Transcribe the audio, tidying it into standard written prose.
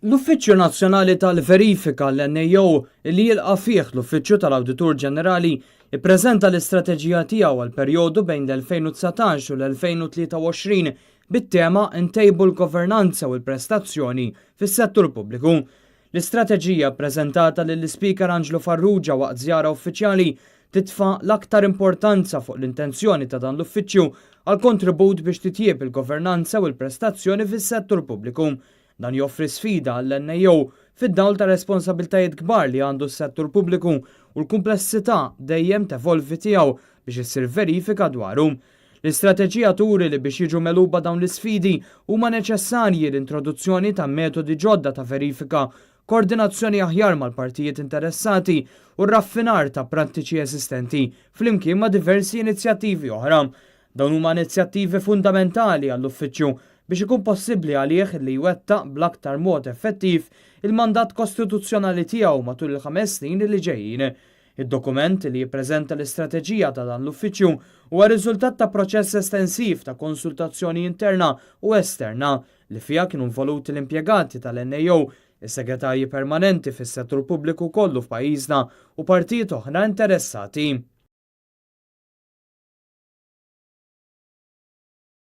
L-Uffiċċju Nazzjonali tal-Verifika, l-NAO, li jilqa' fih l-Uffiċċju tal-Awditur Ġenerali, ippreżenta l-istrateġija tiegħu għall-perjodu bejn l-2019 u l-2023 bit-tema Intejbu l-Governanza u l-Prestazzjoni fis-Settur Pubbliku. L-istrateġija ppreżentata lill-Ispeaker Anġlu Farrugia waqt żjara uffiċjali titfa' l-aktar importanza fuq l-intenzjoni ta' dan l-uffiċċju għall-kontribut biex titjieb il-governanza u l-prestazzjoni fis-settur pubbliku. Dan joffri sfida għall-NAO fid-dawl ta' responsabbiltajiet kbar li għandu s-settur pubbliku u l-kumplessità dejjem tevolvi tiegħu biex issir verifika dwaru. L-istrateġija turi li biex jiġu megħluba dawn l-isfidi huma neċessarji l-introduzzjoni ta' metodi ġodda ta' verifika, koordinazzjoni aħjar mal-partijiet interessati u r-raffinar ta' prattiċi eżistenti, flimkien ma' diversi inizjattivi oħra. Dawn huma inizjattivi fundamentali għall-Uffiċċju biex ikun possibbli għalih li jwettaq bl-aktar mod effettiv il-mandat kostituzzjonali tiegħu matul il-ħames snin li ġejjin. Id-dokument li jippreżenta l-istrateġija ta' dan l-Uffiċċju huwa riżultat ta' proċess estensiv ta' konsultazzjoni interna u esterna li fiha kienu involuti l-impjegati tal-NAO, is-segretarji permanenti fis-settur pubbliku kollu f'pajjiżna u partijiet oħra interessati.